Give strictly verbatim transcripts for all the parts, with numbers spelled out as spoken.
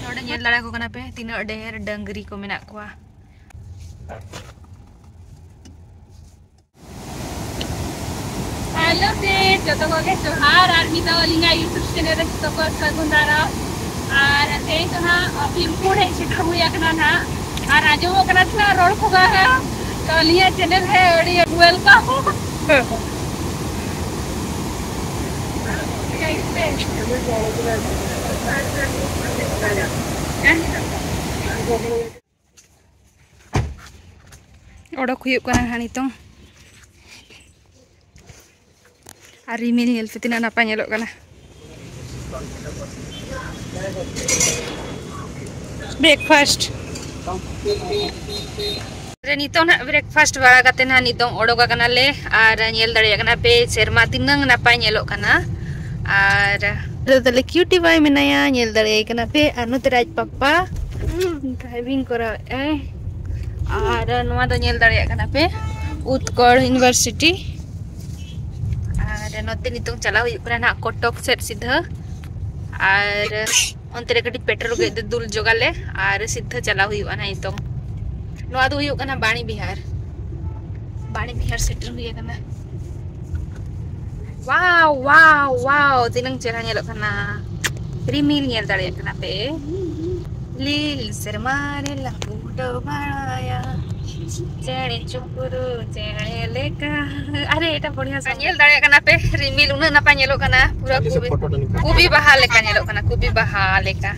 ᱱᱚᱰᱮ ᱧᱮᱞ ᱫᱟᱲᱮᱭᱟᱠᱚ ᱠᱟᱱᱟ ᱯᱮ ᱛᱤᱱᱟᱹᱜ ᱰᱷᱮᱨ ᱰᱟᱹᱝᱨᱤ ᱠᱚ ᱢᱮᱱᱟᱜ ᱠᱚᱣᱟ᱾ Hello friends, ᱡᱚᱛᱚ ᱠᱚᱜᱮ ᱡᱚᱦᱟᱨ ᱟᱨ ᱢᱤᱫ ᱫᱷᱟᱣ ᱟᱹᱞᱤᱧᱟᱜ YouTube channel ᱨᱮ ᱡᱚᱛᱚ ᱠᱚ ᱥᱟᱹᱜᱩᱱ ᱫᱟᱨᱟᱢ᱾ ᱟᱨ ᱛᱮᱦᱮᱧ ᱫᱚ ᱱᱟᱦᱟᱜ ᱵᱷᱤᱢᱯᱩᱨ ᱦᱮᱡ ᱥᱮᱴᱮᱨ ᱦᱩᱭ ᱟᱠᱟᱱᱟ ᱱᱟᱦᱟᱜ, ᱟᱨ ᱟᱸᱡᱚᱢᱚᱜ ᱠᱟᱱᱟ ᱛᱤᱱᱟᱹᱜ ᱨᱚᱲ ᱠᱚ ᱜᱟᱱᱟ, ᱛᱚ ᱟᱹᱞᱤᱧᱟᱜ channel ᱨᱮ ᱟᱹᱰᱤ welcome᱾ ᱚᱰᱚᱠ ᱦᱩᱭᱩᱜ ᱠᱟᱱᱟ ᱦᱟᱸᱜ ᱱᱤᱛᱚᱝ᱾ ᱟᱨ ᱨᱤᱢᱤᱞ ᱧᱮᱞ ᱯᱮ ᱛᱤᱱᱟᱹᱜ ᱱᱟᱯᱟᱭ ᱧᱮᱞᱚᱜ ᱠᱟᱱᱟ᱾ Breakfast ᱨᱮ ᱱᱤᱛᱚᱝ ᱱᱟᱦᱟᱜ breakfast ᱵᱟᱲᱟ ᱠᱟᱛᱮ ᱱᱟᱦᱟᱜ ᱱᱤᱛᱚᱝ ᱚᱰᱚᱠ ᱟᱠᱟᱱᱟᱞᱮ᱾ ᱟᱨ ᱧᱮᱞ ᱫᱟᱲᱮᱭᱟᱜ ᱠᱟᱱᱟ ᱯᱮ ᱥᱮᱨᱢᱟ ᱛᱤᱱᱟᱹᱝ ᱱᱟᱯᱟᱭ ᱧᱮᱞᱚᱜ ᱠᱟᱱᱟ᱾ ᱟᱨ ᱱᱚᱛᱮ ᱛᱟᱞᱮ cutie boy ᱢᱮᱱᱟᱭᱟ, ᱧᱮᱞ ᱫᱟᱲᱮᱭᱟᱭ ᱠᱟᱱᱟ ᱯᱮ᱾ ᱟᱨ ᱱᱚᱛᱮ ᱨᱮ ᱟᱡ ᱯᱟᱯᱟ driving ᱠᱚᱨᱟᱣᱮᱫ ᱟᱭ᱾ ᱟᱨ ᱱᱚᱣᱟ ᱫᱚ ᱧᱮᱞ ᱫᱟᱲᱮᱭᱟᱜ ᱠᱟᱱᱟ ᱯᱮ ᱩᱛᱠᱚᱲ University᱾ ᱟᱨ ᱱᱚᱛᱮ ᱱᱤᱛᱚᱝ ᱪᱟᱞᱟᱣ ᱦᱩᱭᱩᱜ ᱠᱟᱱᱟ ᱱᱟᱦᱟᱜ ᱠᱚᱴᱚᱠ ᱥᱮᱫ ᱥᱤᱫᱷᱟᱹ᱾ ᱟᱨ ᱚᱱᱛᱮ ᱨᱮ ᱠᱟᱹᱴᱤᱡ petrol ᱜᱮ ᱫᱩᱞ ᱡᱚᱜᱟᱞᱮ ᱟᱨ ᱥᱤᱫᱷᱟᱹ ᱪᱟᱞᱟᱣ ᱦᱩᱭᱩᱜᱼᱟ ᱱᱟᱦᱟᱜ ᱱᱤᱛᱚᱝ᱾ ᱱᱚᱣᱟ ᱫᱚ ᱦᱩᱭᱩᱜ ᱠᱟᱱᱟ ᱵᱟᱬᱤ ᱵᱤᱦᱟᱨ᱾ ᱵᱟᱬᱤ ᱵᱤᱦᱟᱨ ᱥᱮᱴᱮᱨ ᱦᱩᱭ ᱟᱠᱟᱱᱟ᱾ Wow, wow, wow, ᱛᱤᱱᱟᱹᱝ ᱪᱮᱦᱨᱟ ᱧᱮᱞᱚᱜ ᱠᱟᱱᱟ᱾ ᱨᱤᱢᱤᱞ ᱧᱮᱞ ᱫᱟᱲᱮᱭᱟᱜ ᱠᱟᱱᱟ ᱯᱮ? ᱞᱤᱞ ᱥᱮᱨᱢᱟ ᱨᱮ ᱞᱟᱹᱦᱩᱫ ᱵᱟᱲᱟᱭᱟ ᱪᱮᱬᱮ ᱪᱩᱯᱨᱩ ᱪᱮᱬᱮ ᱞᱮᱠᱟ᱾ ᱟᱨᱮ, ᱮᱴᱟ ᱵᱚᱲᱤᱭᱟ ᱥᱮ ᱧᱮᱞ ᱫᱟᱲᱮᱭᱟᱜ ᱠᱟᱱᱟ ᱯᱮ, ᱨᱤᱢᱤᱞ ᱩᱱᱟᱹᱜ ᱱᱟᱯᱟᱭ ᱧᱮᱞᱚᱜ ᱠᱟᱱᱟ, ᱯᱩᱨᱟᱹ ᱠᱩᱵᱤ, ᱠᱩᱵᱤ ᱵᱟᱦᱟ ᱞᱮᱠᱟ ᱧᱮᱞᱚᱜ ᱠᱟᱱᱟ, ᱠᱩᱵᱤ ᱵᱟᱦᱟ ᱞᱮᱠᱟ᱾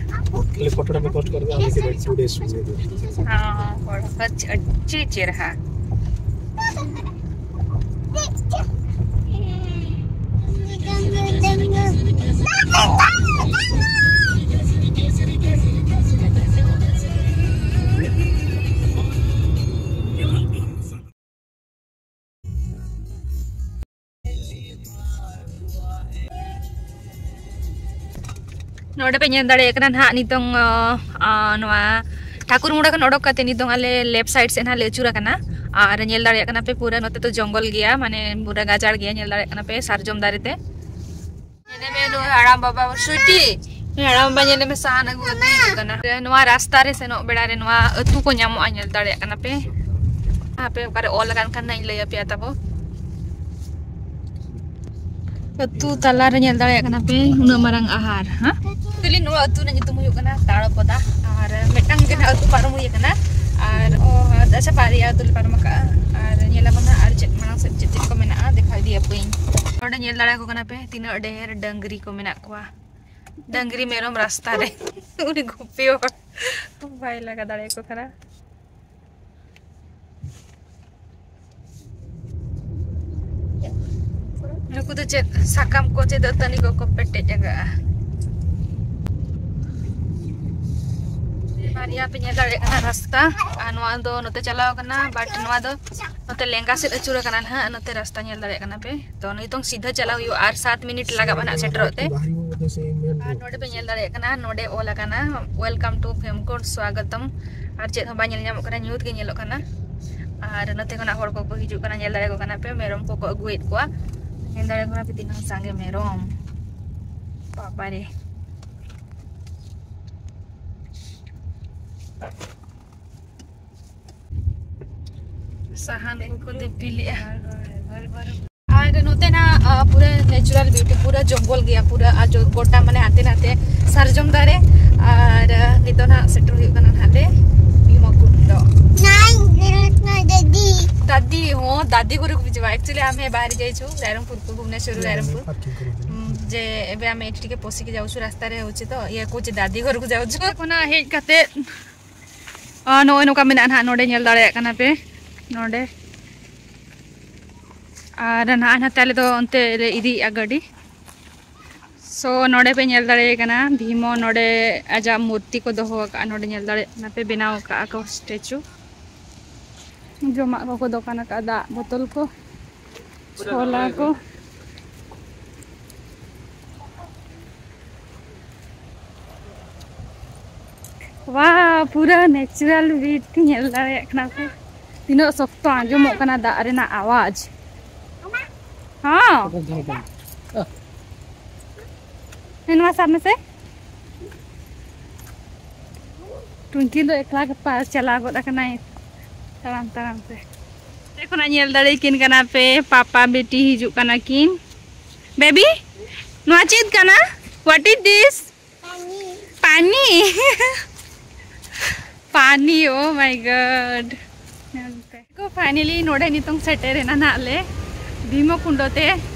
ये फोटो रिकॉर्ड कर दो, आगे के बाद टू डेज में। हाँ, बहुत अच्छी, अच्छी चेहरा। ᱱᱚᱰᱮ ᱯᱮ ᱧᱮᱞ ᱫᱟᱲᱮᱭᱟᱜ ᱠᱟᱱᱟ ᱱᱟᱦᱟᱜ ᱱᱤᱛᱚᱝ, ᱟ, ᱟ, ᱱᱚᱣᱟ ᱴᱷᱟᱠᱩᱨ ᱢᱩᱲᱟ ᱠᱷᱚᱱ ᱚᱰᱚᱠ ᱠᱟᱛᱮ ᱱᱤᱛᱚᱝ ᱟᱞᱮ left side ᱥᱮᱫ ᱱᱟᱦᱟᱜ ᱞᱮ ᱟᱹᱪᱩᱨ ᱟᱠᱟᱱᱟ᱾ ᱟᱨ ᱧᱮᱞ ᱫᱟᱲᱮᱭᱟᱜ ᱠᱟᱱᱟ ᱯᱮ, ᱯᱩᱨᱟᱹ ᱱᱚᱛᱮ ᱫᱚ ᱡᱚᱝᱜᱚᱞ ᱜᱮᱭᱟ, ᱢᱟᱱᱮ ᱯᱩᱨᱟᱹ ᱜᱟᱡᱟᱲ ᱜᱮᱭᱟ᱾ ᱧᱮᱞ ᱫᱟᱲᱮᱭᱟᱜ ᱠᱟᱱᱟ ᱯᱮ ᱥᱟᱨᱡᱚᱢ ᱫᱟᱨᱮ ᱛᱮ᱾ ᱧᱮᱞ ᱢᱮ, ᱱᱩᱭ ᱦᱟᱲᱟᱢ ᱵᱟᱵᱟ ᱥᱩᱭᱴᱤ, ᱱᱩᱭ ᱦᱟᱲᱟᱢ ᱵᱟᱵᱟ ᱧᱮᱞ ᱢᱮ, ᱥᱟᱦᱟᱱ ᱟᱹᱜᱩ ᱠᱟᱛᱮ ᱦᱤᱡᱩᱜ ᱠᱟᱱᱟ᱾ ᱱᱚᱣᱟ ᱨᱟᱥᱛᱟ ᱨᱮ ᱥᱮᱱᱚᱜ ᱵᱮᱲᱟ ᱨᱮ ᱱᱚᱣᱟ ᱟᱹᱛᱩ ᱠᱚ ᱧᱟᱢᱚᱜᱼᱟ, ᱧᱮᱞ ᱫᱟᱲᱮᱭᱟᱜ ᱠᱟᱱᱟ ᱯᱮ᱾ ᱦᱟᱯᱮ ᱚᱠᱟᱨᱮ ᱚᱞ ᱟᱠᱟᱱ ᱠᱷᱟᱱ ᱱᱟᱜ ᱤᱧ ᱞᱟᱹᱭ ᱟᱯᱮᱭᱟ ᱛᱟᱵᱚ᱾ ᱟᱹᱛᱩ ᱛᱟᱞᱟᱨᱮ ᱧᱮᱞ ᱫᱟᱲᱮᱭᱟᱜ ᱠᱟᱱᱟ ᱯᱮ, ᱩᱱᱟᱹᱜ ᱢᱟᱨᱟᱝ ᱟᱦᱟᱨ, ᱦᱮᱸ? Actually ᱱᱚᱣᱟ ᱟᱹᱛᱩ ᱨᱮᱱᱟᱜ ᱧᱩᱛᱩᱢ ᱦᱩᱭᱩᱜ ᱠᱟᱱᱟ ᱛᱟᱲᱚᱯᱚᱫᱟ᱾ ᱟᱨ ᱢᱤᱫᱴᱟᱝ ᱜᱮ ᱱᱟᱜ ᱟᱹᱛᱩ ᱯᱟᱨᱚᱢ ᱦᱩᱭ ᱟᱠᱟᱱᱟ᱾ ᱟᱨ ᱚ, ᱟᱪᱪᱷᱟ, ᱵᱟᱨᱭᱟ ᱟᱹᱛᱩ ᱞᱮ ᱯᱟᱨᱚᱢ ᱟᱠᱟᱫᱼᱟ᱾ ᱟᱨ ᱧᱮᱞ ᱟᱵᱚᱱ ᱱᱟᱜ ᱟᱨ ᱪᱮᱫ ᱢᱟᱲᱟᱝ ᱥᱮᱫ ᱪᱮᱫ ᱪᱮᱫ ᱠᱚ ᱢᱮᱱᱟᱜᱼᱟ, ᱫᱮᱠᱷᱟᱣ ᱤᱫᱤᱭᱟᱯᱮᱭᱟᱹᱧ᱾ ᱱᱚᱸᱰᱮ ᱧᱮᱞ ᱫᱟᱲᱮᱭᱟᱠᱚ ᱠᱟᱱᱟ ᱯᱮ, ᱛᱤᱱᱟᱹᱜ ᱰᱷᱮᱨ ᱰᱟᱹᱝᱨᱤ ᱠᱚ ᱢᱮᱱᱟᱜ ᱠᱚᱣᱟ᱾ ᱰᱟᱹᱝᱨᱤ ᱢᱮᱨᱚᱢ ᱨᱟᱥᱛᱟ ᱨᱮ᱾ ᱩᱱᱤ ᱜᱩᱯᱤ ᱦᱚᱲ ᱵᱟᱭ ᱞᱟᱜᱟ ᱫᱟᱲᱮᱭᱟᱠᱚ ᱠᱟᱱᱟ᱾ ᱱᱩᱠᱩ ᱫᱚ ᱪᱮᱫ ᱥᱟᱠᱟᱢ ᱠᱚ, ᱪᱮᱫ ᱫᱟᱹᱛᱟᱹᱱᱤ ᱠᱚᱠᱚ ᱯᱮᱴᱮᱡ ᱟᱠᱟᱜᱼᱟ᱾ ᱵᱟᱨᱭᱟ ᱯᱮ ᱧᱮᱞ ᱫᱟᱲᱮᱭᱟᱜ ᱠᱟᱱᱟ ᱨᱟᱥᱛᱟ, ᱟᱨ ᱱᱚᱣᱟ ᱫᱚ ᱱᱚᱛᱮ ᱪᱟᱞᱟᱣ ᱠᱟᱱᱟ, but ᱱᱚᱣᱟ ᱫᱚ ᱱᱚᱛᱮ ᱞᱮᱸᱜᱟ ᱥᱮᱫ ᱟᱹᱪᱩᱨ ᱟᱠᱟᱱᱟ ᱱᱟᱦᱟᱜ᱾ ᱱᱚᱛᱮ ᱨᱟᱥᱛᱟ ᱧᱮᱞ ᱫᱟᱲᱮᱭᱟᱜ ᱠᱟᱱᱟ ᱯᱮ᱾ ᱛᱚ ᱱᱤᱛᱚᱝ ᱥᱤᱫᱷᱟᱹ ᱪᱟᱞᱟᱣ ᱦᱩᱭᱩᱜᱼᱟ, ᱟᱨ ᱥᱟᱛ ᱢᱤᱱᱤᱴ ᱞᱟᱜᱟᱜᱼᱟ ᱱᱟᱦᱟᱜ ᱥᱮᱴᱮᱨᱚᱜ ᱛᱮ᱾ ᱟᱨ ᱱᱚᱰᱮ ᱯᱮ ᱧᱮᱞ ᱫᱟᱲᱮᱭᱟᱜ ᱠᱟᱱᱟ, ᱱᱚᱰᱮ ᱚᱞ ᱟᱠᱟᱱᱟ "Welcome to Phemkot, Swagatam", ᱟᱨ ᱪᱮᱫ ᱦᱚᱸ ᱵᱟᱝ ᱧᱮᱞ ᱧᱟᱢᱚᱜ ᱠᱟᱱᱟ, ᱧᱩᱛ ᱜᱮ ᱧᱮᱞᱚᱜ ᱠᱟᱱᱟ᱾ ᱟᱨ ᱱᱚᱛᱮ ᱠᱷᱚᱱᱟᱜ ᱦᱚᱲ ᱠᱚᱠᱚ ᱦᱤᱡᱩᱜ ᱠᱟᱱᱟ, ᱧᱮᱞ ᱫᱟᱲᱮᱭᱟᱠᱚ ᱠᱟᱱᱟ ᱯᱮ, ᱢᱮᱨᱚᱢ ᱠᱚᱠᱚ ᱟᱹᱜᱩᱭᱮᱫ ᱠᱚᱣᱟ᱾ ᱧᱮᱞ ᱫᱟᱲᱮᱭᱟᱠᱚ ᱠᱟᱱᱟ ᱯᱮ ᱛᱤᱱᱟᱹᱜ ᱥᱟᱸᱜᱮ ᱢᱮᱨᱚᱢ, ᱵᱟᱵᱟᱨᱮ᱾ ᱥᱟᱦᱟᱱ ᱠᱚᱠᱚ ᱫᱤᱯᱤᱞᱮᱜᱼᱟ᱾ ᱟᱨ ᱱᱚᱛᱮᱱᱟᱜ, ᱟ, ᱯᱩᱨᱟᱹ natural beauty, ᱯᱩᱨᱟᱹ ᱡᱚᱝᱜᱚᱞ ᱜᱮᱭᱟ ᱯᱩᱨᱟᱹ, ᱟᱨ ᱡᱚ-, ᱜᱚᱴᱟ ᱢᱟᱱᱮ ᱦᱟᱱᱛᱮ ᱱᱟᱛᱮ ᱥᱟᱨᱡᱚᱢ ᱫᱟᱨᱮ᱾ ᱟᱨ, ᱟ, ᱱᱤᱛᱚᱜ ᱱᱟᱜ ᱥᱮᱴᱮᱨ ᱦᱩᱭᱩᱜ ᱠᱟᱱᱟ ᱱᱟᱦᱟᱜ ᱞᱮ ᱵᱷᱤᱢᱚᱠᱩᱱᱰ᱾ ᱫᱟᱫᱤ᱾ ᱫᱟᱫᱤ, ᱦᱚᱸ, ᱫᱟᱫᱤ ᱜᱷᱚᱨ ᱠᱚ ᱦᱤᱡᱩᱜᱼᱟ᱾ Actually, ᱟᱢ ᱦᱮ ᱵᱟᱦᱨᱮ ᱡᱟᱭᱪᱩ, ᱨᱟᱭᱨᱚᱝᱯᱩᱨ ᱠᱚ, ᱵᱷᱩᱵᱽᱱᱮᱥᱚᱨ, ᱨᱟᱭᱨᱚᱝᱯᱩᱨ᱾ ᱦᱩᱸ, ᱡᱮ ᱮᱵᱮ ᱟᱢᱮ ᱮᱴᱤ ᱴᱤᱠᱮ ᱯᱚᱥᱤ ᱠᱮ ᱡᱟᱣᱪᱩ ᱨᱟᱥᱛᱟ ᱨᱮ ᱦᱚᱪᱮ ᱛᱚ, ᱤᱭᱟᱹ ᱠᱚ ᱪᱮ ᱫᱟᱫᱤ ᱜᱷᱚᱨ ᱠᱚ ᱡᱟᱣᱪᱩ᱾ ᱠᱷᱚᱱᱟᱜ ᱦᱮᱡ ᱠᱟᱛᱮ ᱟᱨ ᱱᱚᱜᱼᱚᱭ ᱱᱚᱝᱠᱟ ᱢᱮᱱᱟᱜᱼᱟ ᱱᱟᱦᱟᱜ, ᱱᱚᱰᱮ ᱧᱮᱞ ᱫᱟᱲᱮᱭᱟᱜ ᱠᱟᱱᱟ ᱯᱮ, ᱱᱚᱰᱮ᱾ ᱟᱨ ᱱᱟᱦᱟᱜ ᱱᱟᱛᱮ ᱟᱞᱮ ᱫᱚ ᱚᱱᱛᱮ ᱞᱮ ᱤᱫᱤᱭᱮᱫᱼᱟ ᱜᱟᱹᱰᱤ᱾ So, ᱱᱚᱰᱮ ᱯᱮ ᱧᱮᱞ ᱫᱟᱲᱮᱭᱟᱭ ᱠᱟᱱᱟ ᱵᱷᱤᱢᱚ, ᱱᱚᱰᱮ ᱟᱡᱟᱜ ᱢᱩᱨᱛᱤ ᱠᱚ ᱫᱚᱦᱚ ᱟᱠᱟᱫᱼᱟ᱾ ᱱᱚᱰᱮ ᱧᱮᱞ ᱫᱟᱲᱮᱭᱟᱜ ᱠᱟᱱᱟ ᱯᱮ, ᱵᱮᱱᱟᱣ ᱟᱠᱟᱫᱼᱟ ᱠᱚ ᱥᱴᱮᱪᱩ᱾ ᱡᱚᱢᱟᱜ ᱠᱚᱠᱚ ᱫᱚᱠᱟᱱ ᱟᱠᱟᱫᱼᱟ, ᱫᱟᱜ ᱵᱚᱛᱚᱞ ᱠᱚ, ᱪᱷᱚᱞᱟ ᱠᱚ᱾ ᱣᱟ, ᱯᱩᱨᱟᱹ natural beauty ᱧᱮᱞ ᱫᱟᱲᱮᱭᱟᱜ ᱠᱟᱱᱟ ᱯᱮ᱾ ᱛᱤᱱᱟᱹᱜ ᱥᱚᱠᱛᱚ ᱟᱸᱡᱚᱢᱚᱜ ᱠᱟᱱᱟ ᱫᱟᱜ ᱨᱮᱱᱟᱜ ᱟᱣᱟᱡᱽ᱾ ᱦᱚᱸ᱾ ᱦᱮᱸ, ᱱᱚᱣᱟ ᱥᱟᱵ ᱢᱮᱥᱮ᱾ ᱴᱩᱝᱠᱤ ᱫᱚ ᱮᱠᱞᱟ ᱜᱮ ᱯᱟ-, ᱪᱟᱞᱟᱣ ᱜᱚᱫ ᱟᱠᱟᱱᱟᱭ ᱛᱟᱲᱟᱢ ᱛᱟᱲᱟᱢ ᱛᱮ᱾ ᱚᱸᱰᱮ ᱠᱷᱚᱱᱟᱜ ᱧᱮᱞ ᱫᱟᱲᱮᱭᱟᱠᱤᱱ ᱠᱟᱱᱟ ᱯᱮ, ᱯᱟᱯᱟ ᱵᱤᱴᱤ ᱦᱤᱡᱩᱜ ᱠᱟᱱᱟ ᱠᱤᱱ᱾ ᱵᱮᱵᱤ, ᱱᱚᱣᱟ ᱪᱮᱫ ᱠᱟᱱᱟ? What is this? Pani. Pani, oh my God᱾ ᱧᱮᱞ ᱯᱮ᱾ ᱠᱚ finally ᱱᱚᱰᱮ ᱱᱤᱛᱚᱝ ᱥᱮᱴᱮᱨ ᱮᱱᱟ ᱱᱟᱦᱟᱜ ᱞᱮ ᱵᱷᱤᱢᱚ ᱠᱩᱸᱰᱚ ᱛᱮ᱾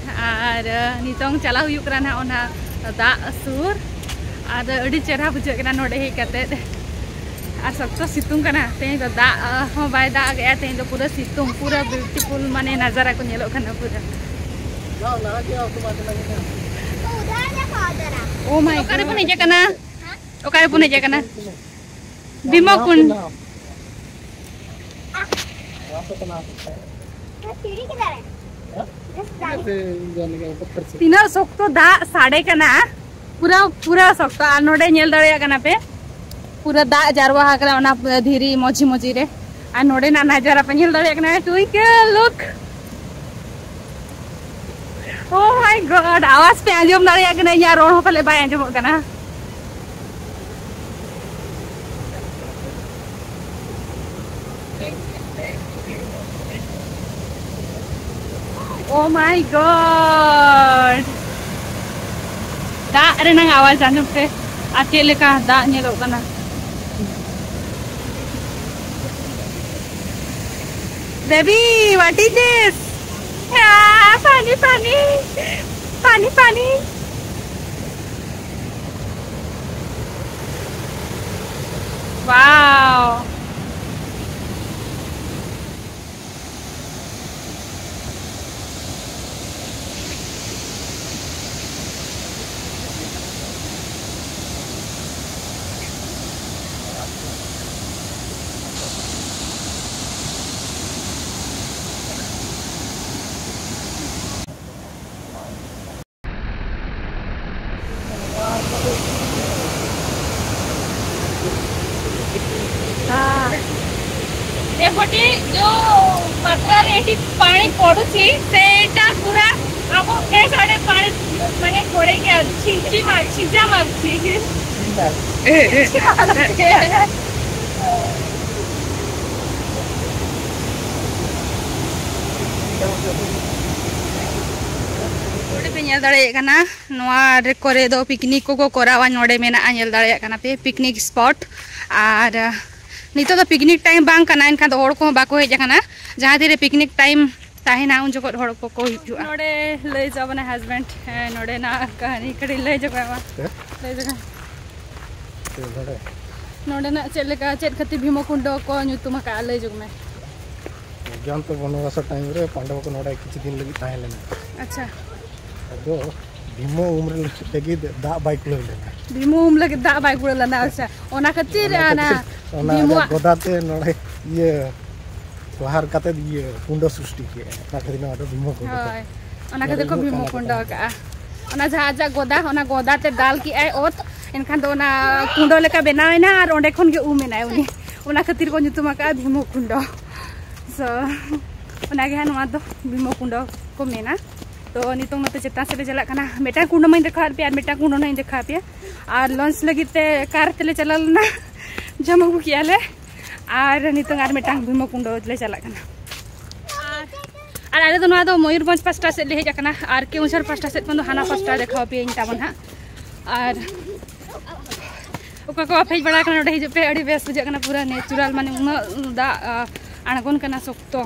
ᱟᱨ, ᱟᱸ, ᱱᱤᱛᱚᱝ ᱪᱟᱞᱟᱣ ᱦᱩᱭᱩᱜ ᱠᱟᱱᱟ ᱱᱟᱦᱟᱜ ᱚᱱᱟ ᱫᱟᱜ ᱥᱩᱨ᱾ ᱟᱨ ᱟᱹᱰᱤ ᱪᱮᱦᱨᱟ ᱵᱩᱡᱷᱟᱹᱜ ᱠᱟᱱᱟ ᱱᱚᱰᱮ ᱦᱮᱡ ᱠᱟᱛᱮ᱾ ᱟᱨ ᱥᱚᱠᱛᱚ ᱥᱤᱛᱩᱝ ᱠᱟᱱᱟ᱾ ᱛᱮᱦᱮᱧ ᱫᱚ ᱫᱟᱜ, ᱟᱸ, ᱦᱚᱸ ᱵᱟᱭ ᱫᱟᱜ ᱮᱜᱼᱟ᱾ ᱛᱮᱦᱮᱧ ᱫᱚ ᱯᱩᱨᱟᱹ ᱥᱤᱛᱩᱝ, ᱯᱩᱨᱟᱹ beautiful ᱢᱟᱱᱮ ᱱᱟᱡᱟᱨᱟ ᱠᱚ ᱧᱮᱞᱚᱜ ᱠᱟᱱᱟ ᱯᱩᱨᱟᱹ᱾ Oh my God᱾ ᱚᱠᱟᱨᱮ ᱵᱚᱱ ᱦᱮᱡ ᱟᱠᱟᱱᱟ? ᱚᱠᱟᱨᱮ ᱵᱚᱱ ᱦᱮᱡ ᱟᱠᱟᱱᱟ? ᱵᱷᱤᱢᱚ ᱠᱩᱸᱰ᱾ ᱛᱤᱱᱟᱹᱜ ᱥᱚᱠᱛᱚ ᱫᱟᱜ ᱥᱟᱰᱮ ᱠᱟᱱᱟ, ᱯᱩᱨᱟᱹ, ᱯᱩᱨᱟᱹ ᱥᱚᱠᱛᱚ᱾ ᱟᱨ ᱱᱚᱰᱮ ᱧᱮᱞ ᱫᱟᱲᱮᱭᱟᱜ ᱠᱟᱱᱟ ᱯᱮ, ᱯᱩᱨᱟᱹ ᱫᱟᱜ ᱡᱟᱨᱣᱟ ᱟᱠᱟᱱᱟ ᱚᱱᱟ ᱫᱷᱤᱨᱤ ᱢᱚᱡᱷᱤ ᱢᱚᱡᱷᱤ ᱨᱮ᱾ ᱟᱨ ᱱᱚᱰᱮᱱᱟᱜ ᱱᱟᱡᱟᱨᱟ ᱯᱮ ᱧᱮᱞ ᱫᱟᱲᱮᱭᱟᱜ ᱠᱟᱱᱟ, ᱴᱩᱭᱠᱮᱞ, look᱾ Oh my God, ᱟᱣᱟᱡᱽ ᱯᱮ ᱟᱸᱡᱚᱢ ᱫᱟᱲᱮᱭᱟᱜ ᱠᱟᱱᱟ, ᱤᱧᱟᱹᱜ ᱨᱚᱲ ᱦᱚᱸ ᱯᱟᱞᱮ ᱵᱟᱭ ᱟᱸᱡᱚᱢᱚᱜ ᱠᱟᱱᱟ᱾ Oh my God! ᱫᱟᱜ ᱨᱮᱱᱟᱝ ᱟᱣᱟᱡᱽ ᱟᱸᱡᱚᱢ ᱯᱮ, ᱟᱨ ᱪᱮᱫ ᱞᱮᱠᱟ ᱫᱟᱜ ᱧᱮᱞᱚᱜ ᱠᱟᱱᱟ᱾ Baby, what is this? Ah, funny, funny. Funny, funny. Wow. ଏଠି ପାଣି ପଡୁଛି, ସେଇଟା ପୁରା ଆମ ଫେସ୍ ଆଡେ ପାଣି ମାନେ ପଡେଇକି ଆସୁଛି। ଛିଞ୍ଚି ମାରୁଛି, ଛିଞ୍ଚା ମାରୁଛି। ᱱᱚᱰᱮ ᱯᱮ ᱧᱮᱞ ᱫᱟᱲᱮᱭᱟᱜ ᱠᱟᱱᱟ, ᱱᱚᱣᱟ ᱨᱮ ᱠᱚᱨᱮ ᱫᱚ ᱯᱤᱠᱱᱤᱠ ᱠᱚᱠᱚ ᱠᱚᱨᱟᱣᱟ᱾ ᱱᱚᱰᱮ ᱢᱮᱱᱟᱜᱼᱟ, ᱧᱮᱞ ᱫᱟᱲᱮᱭᱟᱜ ᱠᱟᱱᱟ ᱯᱮ, ᱯᱤᱠᱱᱤᱠ ᱥᱯᱚᱴ᱾ ᱟᱨ ᱱᱤᱛᱚᱜ ᱫᱚ ᱯᱤᱠᱱᱤᱠ ᱴᱟᱭᱤᱢ ᱵᱟᱝ ᱠᱟᱱᱟ, ᱮᱱᱠᱷᱟᱱ ᱫᱚ ᱦᱚᱲ ᱠᱚᱦᱚᱸ ᱵᱟᱠᱚ ᱦᱮᱡ ᱟᱠᱟᱱᱟ᱾ ᱡᱟᱦᱟᱸ ᱛᱤᱨᱮ ᱯᱤᱠᱱᱤᱠ ᱴᱟᱭᱤᱢ ᱛᱟᱦᱮᱱᱟ, ᱩᱱ ᱡᱚᱠᱷᱚᱱ ᱦᱚᱲ ᱠᱚᱠᱚ ᱦᱤᱡᱩᱜᱼᱟ᱾ ᱱᱚᱰᱮ ᱞᱟᱹᱭ ᱪᱟᱵᱟᱱᱟ ᱦᱟᱡᱵᱮᱱᱰ, ᱦᱮᱸ, ᱱᱚᱰᱮᱱᱟᱜ ᱠᱟᱹᱦᱱᱤ ᱠᱟᱹᱴᱤᱡ ᱞᱟᱹᱭ ᱪᱟᱵᱟᱭᱟ᱾ ᱦᱮᱸ? ᱞᱟᱹᱭ ᱪᱟᱵᱟᱭᱟ᱾ ᱪᱮᱫ ᱱᱚᱰᱮ? ᱱᱚᱰᱮᱱᱟᱜ ᱪᱮᱫ ᱞᱮᱠᱟ, ᱪᱮᱫ ᱠᱷᱟᱹᱛᱤᱨ ᱵᱷᱤᱢᱚ ᱠᱩᱱᱰᱚ ᱠᱚ ᱧᱩᱛᱩᱢ ᱟᱠᱟᱫᱼᱟ, ᱞᱟᱹᱭ ᱧᱚᱜ ᱢᱮ᱾ ᱚᱜᱽᱜᱟᱱᱛᱚ ᱵᱚᱱᱚᱵᱟᱥᱟ ᱴᱟᱭᱤᱢ ᱨᱮ ᱯᱟᱱᱰᱚᱵ ᱠᱚ ᱱᱚᱰᱮ ᱠᱤᱪᱷᱩ ᱫᱤᱱ ᱞᱟᱹᱜᱤᱫ ᱛᱟᱦᱮᱸ ᱞᱮᱱᱟ᱾ ᱟᱪᱪᱷᱟ᱾ ᱟᱫᱚ ᱵᱷᱤᱢᱚ ᱩᱢ ᱨᱮ ᱞᱟᱹᱜᱤᱫ ᱫᱟᱜ ᱵᱟᱭ ᱠᱩᱲᱟᱹᱣ ᱞᱮᱱᱟ᱾ ᱵᱷᱤᱢᱚ ᱩᱢ ᱞᱟᱹᱜᱤᱫ ᱫᱟᱜ ᱵᱟᱭ ᱠᱩᱲᱟᱹᱣ ᱞᱮᱱᱟ, ᱟᱪᱪᱷᱟ᱾ ᱚᱱᱟ ᱠᱷᱟᱹᱛᱤᱨ ᱚᱱᱟ ᱚᱱᱟ ᱠᱷᱟᱹᱛᱤᱨ ᱚᱱᱟ ᱵᱷᱤᱢᱚᱣᱟᱜ ᱜᱚᱫᱟ ᱛᱮ ᱱᱚᱰᱮ ᱤᱭᱟᱹ ᱠᱚᱦᱟᱨ ᱠᱟᱛᱮ ᱤᱭᱟᱹ ᱠᱩᱸᱰᱚ ᱥᱨᱤᱥᱴᱤ ᱠᱮᱜᱼᱟ᱾ ᱚᱱᱟ ᱠᱷᱟᱹᱛᱤᱨ ᱱᱚᱣᱟ ᱫᱚ ᱵᱷᱤᱢᱚ ᱠᱩᱸᱰᱚ ᱠᱚ᱾ ᱦᱳᱭ, ᱚᱱᱟ ᱠᱷᱟᱹᱛᱤᱨ ᱠᱚ ᱵᱷᱤᱢᱚ ᱠᱩᱸᱰᱚ ᱟᱠᱟᱜᱼᱟ᱾ ᱚᱱᱟ ᱡᱟᱦᱟᱸ ᱟᱡᱟᱜ ᱜᱚᱫᱟ, ᱚᱱᱟ ᱜᱚᱫᱟ ᱛᱮ ᱫᱟᱞ ᱠᱮᱜᱼᱟᱭ ᱚᱛ, ᱮᱱᱠᱷᱟᱱ ᱫᱚ ᱚᱱᱟ ᱠᱩᱸᱰᱚ ᱞᱮᱠᱟ ᱵᱮᱱᱟᱣ ᱮᱱᱟ ᱟᱨ ᱚᱸᱰᱮ ᱠᱷᱚᱱ ᱜᱮ ᱩᱢ ᱮᱱᱟᱭ ᱩᱱᱤ᱾ ᱚᱱᱟ ᱠᱷᱟᱹᱛᱤᱨ ᱠᱚ ᱧᱩᱛᱩᱢ ᱟᱠᱟᱜᱼᱟ ᱵᱷᱤᱢᱚ ᱠᱩᱸᱰᱚ᱾ So, ᱚᱱᱟᱜᱮ ᱦᱟᱸᱜ ᱱᱚᱣᱟ ᱫᱚ ᱵᱷᱤᱢᱚ ᱠᱩᱸᱰᱚ ᱠᱚ ᱢᱮᱱᱟ᱾ ᱛᱚ, ᱱᱤᱛᱚᱝ ᱱᱚᱛᱮ ᱪᱮᱛᱟᱱ ᱥᱮᱫ ᱞᱮ ᱪᱟᱞᱟᱜ ᱠᱟᱱᱟ᱾ ᱢᱤᱫᱴᱟᱝ ᱠᱩᱸᱰᱚ ᱢᱟᱧ ᱫᱮᱠᱷᱟᱣᱟᱫ ᱯᱮᱭᱟ ᱟᱨ ᱢᱤᱫᱴᱟᱝ ᱠᱩᱸᱰᱚ ᱱᱟᱧ ᱫᱮᱠᱷᱟᱣ ᱯᱮᱭᱟ᱾ ᱟᱨ ᱞᱚᱧᱪ ᱞᱟᱹᱜᱤᱫ ᱛᱮ ᱠᱟᱨ ᱛᱮᱞᱮ ᱪᱟᱞᱟᱣ ᱞᱮᱱᱟ, ᱡᱚᱢ ᱟᱹᱜᱩ ᱠᱮᱜᱼᱟ ᱞᱮ᱾ ᱟᱨ ᱱᱤᱛᱚᱝ ᱟᱨ ᱢᱤᱫᱴᱟᱝ ᱵᱷᱤᱢᱚ ᱠᱩᱸᱰᱚ ᱞᱮ ᱪᱟᱞᱟᱜ ᱠᱟᱱᱟ᱾ ᱟᱨ, ᱟᱨ ᱟᱞᱮ ᱫᱚ ᱱᱚᱣᱟ ᱫᱚ ᱢᱚᱭᱩᱨᱵᱷᱚᱸᱡᱽ ᱯᱟᱥᱴᱟ ᱥᱮᱫ ᱞᱮ ᱦᱮᱡ ᱟᱠᱟᱱᱟ, ᱟᱨ ᱠᱮᱣᱚᱱᱡᱷᱚᱨ ᱯᱟᱥᱴᱟ ᱥᱮᱫ ᱠᱷᱚᱱ ᱫᱚ ᱦᱟᱱᱟ ᱯᱟᱥᱴᱟ ᱫᱮᱠᱷᱟᱣ ᱯᱮᱭᱟᱹᱧ ᱛᱟᱵᱚᱱ ᱦᱟᱸᱜ᱾ ᱟᱨ ᱚᱠᱟ ᱠᱚ ᱵᱟᱯᱮ ᱦᱮᱡ ᱵᱟᱲᱟ ᱟᱠᱟᱱᱟ ᱱᱚᱰᱮ, ᱦᱤᱡᱩᱜ ᱯᱮ, ᱟᱹᱰᱤ ᱵᱮᱥ ᱵᱩᱡᱷᱟᱹᱜ ᱠᱟᱱᱟ, ᱯᱩᱨᱟᱹ ᱱᱮᱪᱩᱨᱟᱞ, ᱢᱟᱱᱮ ᱩᱱᱟᱹᱜ ᱫᱟᱜ, ᱟ, ᱟᱬᱜᱚᱱ ᱠᱟᱱᱟ ᱥᱚᱠᱛᱚ᱾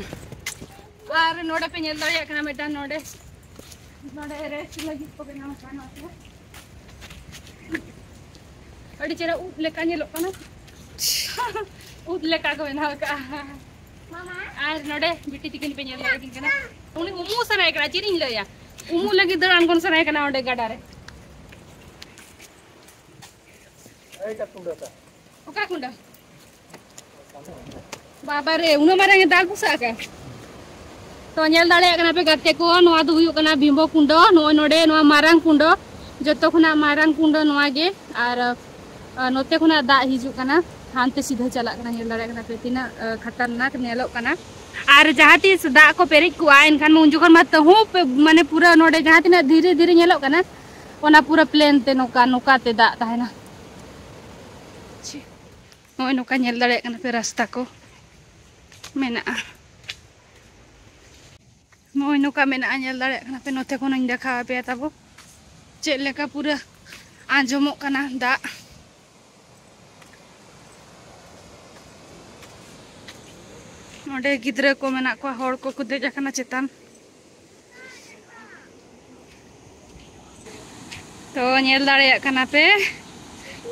ᱟᱨ ᱱᱚᱰᱮ ᱯᱮ ᱧᱮᱞ ᱫᱟᱲᱮᱭᱟᱜ ᱠᱟᱱᱟ ᱢᱤᱫᱴᱟᱝ ᱱᱚᱰᱮ, ᱱᱚᱰᱮ ᱨᱮᱥᱴ ᱞᱟᱹᱜᱤᱫ ᱠᱚ ᱵᱮᱱᱟᱣ ᱟᱠᱟᱫ ᱱᱚᱣᱟ ᱠᱚ᱾ ᱟᱹᱰᱤ ᱪᱮᱦᱨᱟ ᱩᱫ ᱞᱮᱠᱟ ᱧᱮᱞᱚᱜ ᱠᱟᱱᱟ᱾ ᱩᱫ ᱞᱮᱠᱟ ᱠᱚ ᱵᱮᱱᱟᱣ ᱟᱠᱟᱫᱼᱟ᱾ ᱟᱨ ᱱᱚᱰᱮ ᱵᱤᱴᱤ ᱛᱤᱠᱤᱱ ᱯᱮ ᱧᱮᱞ ᱫᱟᱲᱮᱭᱟᱠᱤᱱ ᱠᱟᱱᱟ᱾ ᱩᱱᱤ ᱩᱢᱩᱜ ᱥᱟᱱᱟᱭᱮ ᱠᱟᱱᱟ, ᱪᱮᱫ ᱤᱧ ᱞᱟᱹᱭᱟ, ᱩᱢᱩᱜ ᱞᱟᱹᱜᱤᱫ ᱫᱟᱹᱲ ᱟᱬᱜᱚᱱ ᱥᱟᱱᱟᱭᱮ ᱠᱟᱱᱟ ᱚᱸᱰᱮ ᱜᱟᱰᱟ ᱨᱮ᱾ ᱚᱠᱟ ᱠᱩᱸᱰᱟᱹ? ᱵᱟᱵᱟ ᱨᱮ, ᱩᱱᱟᱹᱜ ᱢᱟᱨᱟᱝ ᱮ ᱫᱟᱜ ᱜᱷᱩᱥᱟᱜ ᱟᱠᱟᱫ᱾ ᱛᱚ, ᱧᱮᱞ ᱫᱟᱲᱮᱭᱟᱜ ᱠᱟᱱᱟ ᱯᱮ ᱜᱟᱛᱮ ᱠᱚ, ᱱᱚᱣᱟ ᱫᱚ ᱦᱩᱭᱩᱜ ᱠᱟᱱᱟ ᱵᱷᱤᱢᱚ ᱠᱩᱸᱰᱚ᱾ ᱱᱚᱜᱼᱚᱭ ᱱᱚᱰᱮ ᱱᱚᱣᱟ ᱢᱟᱨᱟᱝ ᱠᱩᱸᱰᱚ, ᱡᱚᱛᱚ ᱠᱷᱚᱱᱟᱜ ᱢᱟᱨᱟᱝ ᱠᱩᱸᱰᱚ ᱱᱚᱣᱟ ᱜᱮ᱾ ᱟᱨ, ᱟᱨ ᱱᱚᱛᱮ ᱠᱷᱚᱱᱟᱜ ᱫᱟᱜ ᱦᱤᱡᱩᱜ ᱠᱟᱱᱟ, ᱦᱟᱱᱛᱮ ᱥᱤᱫᱷᱟᱹ ᱪᱟᱞᱟᱜ ᱠᱟᱱᱟ᱾ ᱧᱮᱞ ᱫᱟᱲᱮᱭᱟᱜ ᱠᱟᱱᱟ ᱯᱮ ᱛᱤᱱᱟᱹᱜ, ᱟ, ᱠᱷᱟᱛᱟᱨᱱᱟᱠ ᱧᱮᱞᱚᱜ ᱠᱟᱱᱟ᱾ ᱟᱨ ᱡᱟᱦᱟᱸ ᱛᱤᱥ ᱫᱟᱜ ᱠᱚ ᱯᱮᱨᱮᱡ ᱠᱚᱜᱼᱟ, ᱮᱱᱠᱷᱟᱱ ᱩᱱ ᱡᱚᱠᱷᱚᱱ ᱢᱟ ᱛᱟᱹᱦᱩ ᱯᱮ, ᱢᱟᱱᱮ ᱯᱩᱨᱟᱹ ᱱᱚᱰᱮ ᱡᱟᱦᱟᱸ ᱛᱤᱱᱟᱹᱜ ᱫᱷᱤᱨᱤ ᱫᱷᱤᱨᱤ ᱧᱮᱞᱚᱜ ᱠᱟᱱᱟ, ᱚᱱᱟ ᱯᱩᱨᱟᱹ ᱯᱞᱮᱱ ᱛᱮ ᱱᱚᱝᱠᱟ, ᱱᱚᱝᱠᱟ ᱛᱮ ᱫᱟᱜ ᱛᱟᱦᱮᱱᱟ᱾ ᱱᱚᱜᱼᱚᱭ ᱱᱚᱝᱠᱟ ᱧᱮᱞ ᱫᱟᱲᱮᱭᱟᱜ ᱠᱟᱱᱟ ᱯᱮ, ᱨᱟᱥᱛᱟ ᱠᱚ ᱢᱮᱱᱟᱜᱼᱟ᱾ ᱱᱚᱜᱼᱚᱭ ᱱᱚᱝᱠᱟ ᱢᱮᱱᱟᱜᱼᱟ, ᱧᱮᱞ ᱫᱟᱲᱮᱭᱟᱜ ᱠᱟᱱᱟ ᱯᱮ᱾ ᱱᱚᱛᱮ ᱠᱷᱚᱱ ᱦᱚᱸᱧ ᱫᱮᱠᱷᱟᱣ ᱟᱯᱮᱭᱟ ᱛᱟᱵᱚ, ᱪᱮᱫ ᱞᱮᱠᱟ ᱯᱩᱨᱟᱹ ᱟᱸᱡᱚᱢᱚᱜ ᱠᱟᱱᱟ ᱫᱟᱜ᱾ ᱱᱚᱰᱮ ᱜᱤᱫᱽᱨᱟᱹ ᱠᱚ ᱢᱮᱱᱟᱜ ᱠᱚᱣᱟ, ᱦᱚᱲ ᱠᱚᱠᱚ ᱫᱮᱡ ᱟᱠᱟᱱᱟ ᱪᱮᱛᱟᱱ᱾ ᱛᱚ, ᱧᱮᱞ ᱫᱟᱲᱮᱭᱟᱜ ᱠᱟᱱᱟ ᱯᱮ,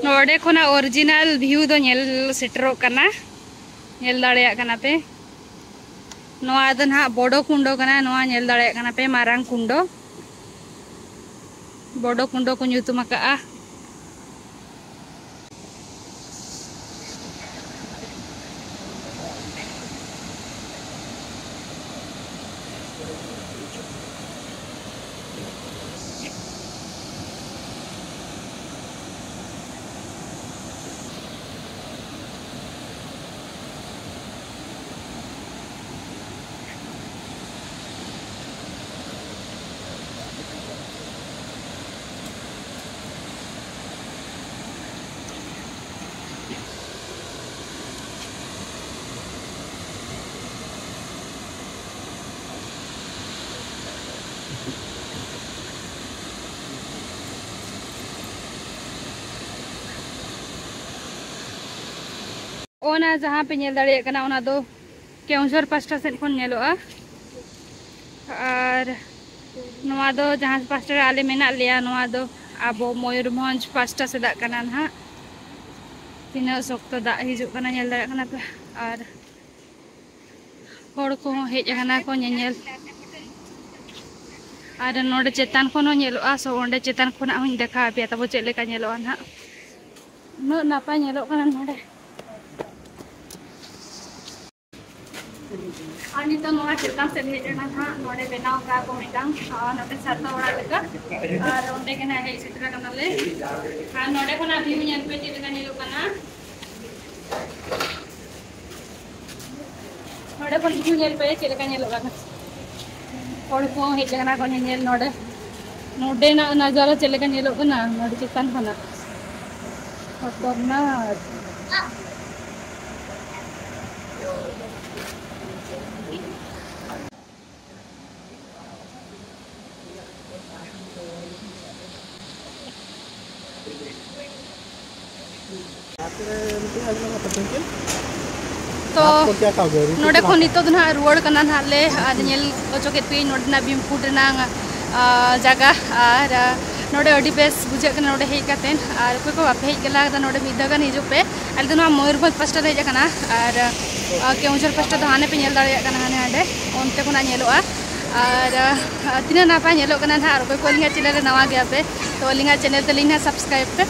ᱱᱚᱰᱮ ᱠᱷᱚᱱᱟᱜ ᱚᱨᱤᱡᱤᱱᱟᱞ ᱵᱷᱤᱭᱩ ᱫᱚ ᱧᱮᱞ ᱥᱮᱴᱮᱨᱚᱜ ᱠᱟᱱᱟ᱾ ᱧᱮᱞ ᱫᱟᱲᱮᱭᱟᱜ ᱠᱟᱱᱟ ᱯᱮ, ᱱᱚᱣᱟ ᱫᱚ ᱱᱟᱦᱟᱜ ᱵᱚᱰᱚ ᱠᱩᱸᱰᱚ ᱠᱟᱱᱟ᱾ ᱱᱚᱣᱟ ᱧᱮᱞ ᱫᱟᱲᱮᱭᱟᱜ ᱠᱟᱱᱟ ᱯᱮ, ᱢᱟᱨᱟᱝ ᱠᱩᱸᱰᱚ, ᱵᱚᱰᱚ ᱠᱩᱸᱰᱚ ᱠᱚ ᱧᱩᱛᱩᱢ ᱟᱠᱟᱜᱼᱟ᱾ ᱚᱱᱟ ᱡᱟᱦᱟᱸ ᱯᱮ ᱧᱮᱞ ᱫᱟᱲᱮᱭᱟᱜ ᱠᱟᱱᱟ, ᱚᱱᱟ ᱫᱚ ᱠᱮᱣᱚᱱᱡᱷᱚᱨ ᱯᱟᱥᱴᱟ ᱥᱮᱫ ᱠᱷᱚᱱ ᱧᱮᱞᱚᱜᱼᱟ᱾ ᱟᱨ ᱱᱚᱣᱟ ᱫᱚ ᱡᱟᱦᱟᱸ ᱯᱟᱥᱴᱟ ᱨᱮ ᱟᱞᱮ ᱢᱮᱱᱟᱜ ᱞᱮᱭᱟ, ᱱᱚᱣᱟ ᱫᱚ ᱟᱵᱚ ᱢᱚᱭᱩᱨᱵᱷᱚᱸᱡᱽ ᱯᱟᱥᱴᱟ ᱥᱮᱫᱟᱜ ᱠᱟᱱᱟ ᱱᱟᱦᱟᱜ᱾ ᱛᱤᱱᱟᱹᱜ ᱥᱚᱠᱛᱚ ᱫᱟᱜ ᱦᱤᱡᱩᱜ ᱠᱟᱱᱟ, ᱧᱮᱞ ᱫᱟᱲᱮᱭᱟᱜ ᱠᱟᱱᱟ ᱯᱮ᱾ ᱟᱨ ᱦᱚᱲ ᱠᱚᱦᱚᱸ ᱦᱮᱡ ᱟᱠᱟᱱᱟ ᱠᱚ ᱧᱮᱧᱮᱞ᱾ ᱟᱨ ᱱᱚᱰᱮ ᱪᱮᱛᱟᱱ ᱠᱷᱚᱱ ᱦᱚᱸ ᱧᱮᱞᱚᱜᱼᱟ, ᱥᱚ ᱚᱸᱰᱮ ᱪᱮᱛᱟᱱ ᱠᱷᱚᱱᱟᱜ ᱦᱚᱸᱧ ᱫᱮᱠᱷᱟᱣ ᱟᱯᱮᱭᱟ ᱛᱟᱵᱚ ᱪᱮᱫ ᱞᱮᱠᱟ ᱧᱮᱞᱚᱜᱼᱟ ᱱᱟᱦᱟᱜ᱾ ᱩᱱᱟᱹᱜ ᱱᱟᱯᱟᱭ ᱧᱮᱞᱚᱜ ᱠᱟᱱᱟ ᱱᱚᱰᱮ᱾ ᱟᱨ ᱱᱤᱛᱚᱜ ᱱᱚᱣᱟ ᱪᱮᱛᱟᱱ ᱥᱮᱫ ᱦᱮᱡ ᱮᱱᱟ ᱦᱟᱸᱜ, ᱱᱚᱰᱮ ᱵᱮᱱᱟᱣ ᱠᱟᱜᱼᱟ ᱠᱚ ᱢᱤᱫᱴᱟᱝ, ᱟᱨ ᱱᱚᱛᱮ ᱥᱟᱨᱱᱟ ᱚᱲᱟᱜ ᱞᱮᱠᱟ᱾ ᱟᱨ ᱚᱸᱰᱮ ᱜᱮ ᱱᱟᱜ ᱦᱮᱡ ᱥᱮᱴᱮᱨ ᱟᱠᱟᱱᱟᱞᱮ᱾ ᱟᱨ ᱱᱚᱰᱮ ᱠᱷᱚᱱᱟᱜ ᱵᱷᱤᱭᱩ ᱧᱮᱞ ᱯᱮ ᱪᱮᱫ ᱞᱮᱠᱟ ᱧᱮᱞᱚᱜ ᱠᱟᱱᱟ᱾ ᱱᱚᱰᱮ ᱠᱷᱚᱱ ᱵᱷᱤᱭᱩ ᱧᱮᱞ ᱯᱮ ᱪᱮᱫ ᱞᱮᱠᱟ ᱧᱮᱞᱚᱜ ᱠᱟᱱᱟ᱾ ᱦᱚᱲ ᱠᱚ ᱦᱮᱡ ᱟᱠᱟᱱᱟ ᱠᱚ ᱧᱮᱧᱮᱞ ᱱᱚᱰᱮ᱾ ᱱᱚᱰᱮᱱᱟᱜ ᱱᱟᱡᱟᱨᱟ ᱪᱮᱫ ᱞᱮᱠᱟ ᱧᱮᱞᱚᱜ ᱠᱟᱱᱟ ᱱᱚᱰᱮ ᱪᱮᱛᱟᱱ ᱠᱷᱚᱱᱟᱜ᱾ ᱠᱷᱚᱛᱚᱨᱱᱟᱠ᱾ ᱛᱚ, ᱱᱚᱰᱮ ᱠᱷᱚᱱ ᱱᱤᱛᱚᱜ ᱫᱚ ᱱᱟᱦᱟᱜ ᱨᱩᱣᱟᱹᱲ ᱠᱟᱱᱟ ᱱᱟᱦᱟᱜ ᱞᱮ᱾ ᱟᱨ ᱧᱮᱞ ᱦᱚᱪᱚ ᱠᱮᱫ ᱯᱮᱭᱟᱹᱧ ᱱᱚᱰᱮᱱᱟᱜ ᱵᱷᱤᱢᱠᱩᱸᱰ ᱨᱮᱱᱟᱜ, ᱟ, ᱡᱟᱭᱜᱟ᱾ ᱟᱨ, ᱟ, ᱱᱚᱰᱮ ᱟᱹᱰᱤ ᱵᱮᱥ ᱵᱩᱡᱷᱟᱹᱜ ᱠᱟᱱᱟ ᱱᱚᱰᱮ ᱦᱮᱡ ᱠᱟᱛᱮ᱾ ᱟᱨ ᱚᱠᱚᱭ ᱠᱚ ᱵᱟᱯᱮ ᱦᱮᱡ ᱠᱟᱱᱟ ᱱᱚᱰᱮ ᱢᱤᱫ ᱫᱷᱟᱣ ᱜᱟᱱ ᱦᱤᱡᱩᱜ ᱯᱮ᱾ ᱟᱞᱮ ᱫᱚ ᱱᱚᱣᱟ ᱢᱚᱭᱩᱨᱵᱷᱚᱸᱡᱽ ᱯᱟᱥᱴᱟ ᱞᱮ ᱦᱮᱡ ᱟᱠᱟᱱᱟ᱾ ᱟᱨ, ᱟ, ᱠᱮᱣᱚᱱᱡᱷᱚᱨ ᱯᱟᱥᱴᱟ ᱫᱚ ᱦᱟᱱᱮ ᱯᱮ ᱧᱮᱞ ᱫᱟᱲᱮᱭᱟᱜ ᱠᱟᱱᱟ, ᱦᱟᱱᱮ ᱦᱟᱸᱰᱮ ᱚᱱᱛᱮ ᱠᱷᱚᱱᱟᱜ ᱧᱮᱞᱚᱜᱼᱟ᱾ ᱟᱨ, ᱟ, ᱛᱤᱱᱟᱹᱜ ᱱᱟᱯᱟᱭ ᱧᱮᱞᱚᱜ ᱠᱟᱱᱟ ᱱᱟᱦᱟᱜ᱾ ᱟᱨ ᱚᱠᱚᱭ ᱠᱚ ᱟᱹᱞᱤᱧᱟᱜ ᱪᱮᱱᱮᱞ ᱨᱮ ᱱᱟᱣᱟ ᱜᱮᱭᱟ ᱯᱮ, ᱛᱚ ᱟᱹᱞᱤᱧᱟᱜ ᱪᱮᱱᱮᱞ ᱛᱟᱹᱞᱤᱧ ᱱᱟᱦᱟᱜ ᱥᱟᱵᱥᱠᱨᱟᱭᱤᱵᱽ ᱯᱮ᱾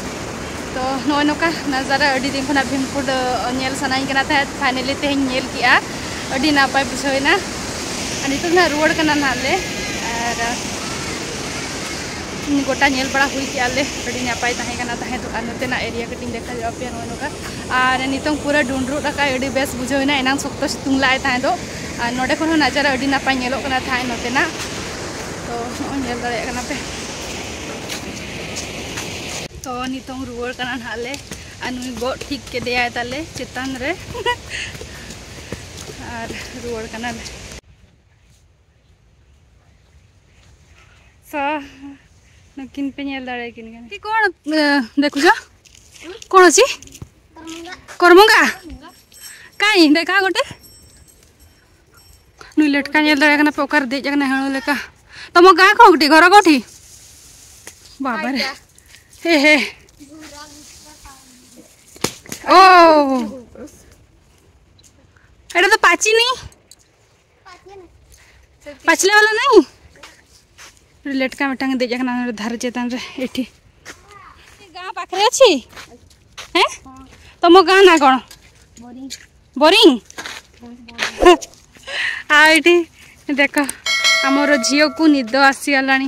ᱛᱚ ᱱᱚᱜᱼᱚᱭ ᱱᱚᱝᱠᱟ ᱱᱟᱡᱟᱨᱟ ᱟᱹᱰᱤ ᱫᱤᱱ ᱠᱷᱚᱱᱟᱜ ᱵᱷᱤᱢᱠᱩᱸᱰ, ᱟ, ᱧᱮᱞ ᱥᱟᱱᱟᱧ ᱠᱟᱱᱟ ᱛᱟᱦᱮᱸᱫ, ᱯᱷᱟᱭᱱᱟᱞᱤ ᱛᱮᱦᱮᱧ ᱧᱮᱞ ᱠᱮᱜᱼᱟ᱾ ᱟᱹᱰᱤ ᱱᱟᱯᱟᱭ ᱵᱩᱡᱷᱟᱹᱣ ᱮᱱᱟ᱾ ᱟᱨ ᱱᱤᱛᱚᱜ ᱱᱟᱦᱟᱜ ᱨᱩᱣᱟᱹᱲ ᱠᱟᱱᱟ ᱱᱟᱦᱟᱜ ᱞᱮ᱾ ᱟᱨ, ᱟ, ᱜᱚᱴᱟ ᱧᱮᱞ ᱵᱟᱲᱟ ᱦᱩᱭ ᱠᱮᱜᱼᱟ ᱞᱮ, ᱟᱹᱰᱤ ᱱᱟᱯᱟᱭ ᱛᱟᱦᱮᱸ ᱠᱟᱱᱟ ᱛᱟᱦᱮᱸ ᱫᱚ᱾ ᱟᱨ ᱱᱚᱛᱮᱱᱟᱜ ᱮᱨᱤᱭᱟ ᱠᱟᱹᱴᱤᱡ ᱤᱧ ᱫᱮᱠᱷᱟᱣ ᱧᱚᱜ ᱟᱯᱮᱭᱟ ᱱᱚᱜᱼᱚᱭ ᱱᱚᱝᱠᱟ᱾ ᱟᱨ ᱱᱤᱛᱚᱝ ᱯᱩᱨᱟᱹ ᱰᱩᱸᱰᱨᱩᱜ ᱟᱠᱟᱫ, ᱟᱹᱰᱤ ᱵᱮᱥ ᱵᱩᱡᱷᱟᱹᱣ ᱮᱱᱟ᱾ ᱮᱱᱟᱝ ᱥᱚᱠᱛᱚ ᱥᱤᱛᱩᱝ ᱞᱟᱜᱼᱟᱭ ᱛᱟᱦᱮᱸ ᱫᱚ᱾ ᱟᱨ ᱱᱚᱰᱮ ᱠᱷᱚᱱ ᱦᱚᱸ ᱱᱟᱡᱟᱨᱟ ᱟᱹᱰᱤ ᱱᱟᱯᱟᱭ ᱧᱮᱞᱚᱜ ᱠᱟᱱᱟ ᱛᱟᱦᱮᱸᱫ ᱱᱚᱛᱮᱱᱟᱜ᱾ ᱛᱚ ᱱᱚᱜᱼᱚᱭ ᱧᱮᱞ ᱫᱟᱲᱮᱭᱟᱜ ᱠᱟᱱᱟ ᱯᱮ᱾ ᱛᱚ ᱱᱤᱛᱚᱝ ᱨᱩᱣᱟᱹᱲ ᱠᱟᱱᱟ ᱱᱟᱦᱟᱜ ᱞᱮ᱾ ᱟᱨ ᱱᱩᱭ ᱜᱚᱫ ᱴᱷᱤᱠ ᱠᱮᱫᱮᱭᱟᱭ ᱛᱟᱞᱮ ᱪᱮᱛᱟᱱ ᱨᱮ᱾ ᱟᱨ ᱨᱩᱣᱟᱹᱲ ᱠᱟᱱᱟᱞᱮ᱾ ᱥᱟ, ᱱᱩᱠᱤᱱ ᱯᱮ ᱧᱮᱞ ᱫᱟᱲᱮᱭᱟᱠᱤᱱ ᱠᱟᱱᱟ᱾ ᱠᱤ ᱠᱚᱬ, ᱮ, ᱫᱮᱠᱷᱩᱡᱟ? ᱠᱚᱬ ᱚᱪᱤ? ᱠᱚᱨᱢᱚᱝᱜᱟ? ᱠᱟᱹᱧ ᱫᱮᱠᱷᱟ ᱜᱚᱴᱮ᱾ ᱱᱩᱭ ᱞᱮᱴᱠᱟ ᱧᱮᱞ ᱫᱟᱲᱮᱭᱟᱜ ᱠᱟᱱᱟ ᱯᱮ, ᱚᱠᱟᱨᱮ ᱫᱮᱡ ᱟᱠᱟᱱᱟ ᱦᱟᱹᱬᱩ ᱞᱮᱠᱟ᱾ ᱛᱚᱢᱚ ᱜᱟ ᱠᱚ ᱜᱩᱴᱤ ᱜᱷᱚᱨ ᱜᱚᱴᱷᱤ᱾ ᱵᱟᱵᱟ ᱨᱮ᱾ ᱦᱮ, ᱦᱮ᱾ ᱳ। এটা তো ᱯᱟᱪᱤ ᱱᱤ। ᱯᱟᱪᱞᱮ ᱵᱟᱞᱟ ᱱᱤ। ᱞᱮᱴᱠᱟ ᱢᱤᱫᱴᱟᱝ ᱫᱮᱡ ᱟᱠᱟᱱᱟ ᱱᱚᱰᱮ ᱫᱷᱟᱨᱮ ᱪᱮᱛᱟᱱ ᱨᱮ, ᱮᱴᱷᱤ। ᱜᱟ ᱯᱟᱠᱷᱨᱮ ᱟᱪᱷᱤ? ᱦᱮᱸ? ତମ ଗାଁ ନା କ'ଣ? ବୋରିଂ। ଆଉ ଏଠି ଦେଖ, ଆମର ଝିଅକୁ ନିଦ ଆସିଗଲାଣି।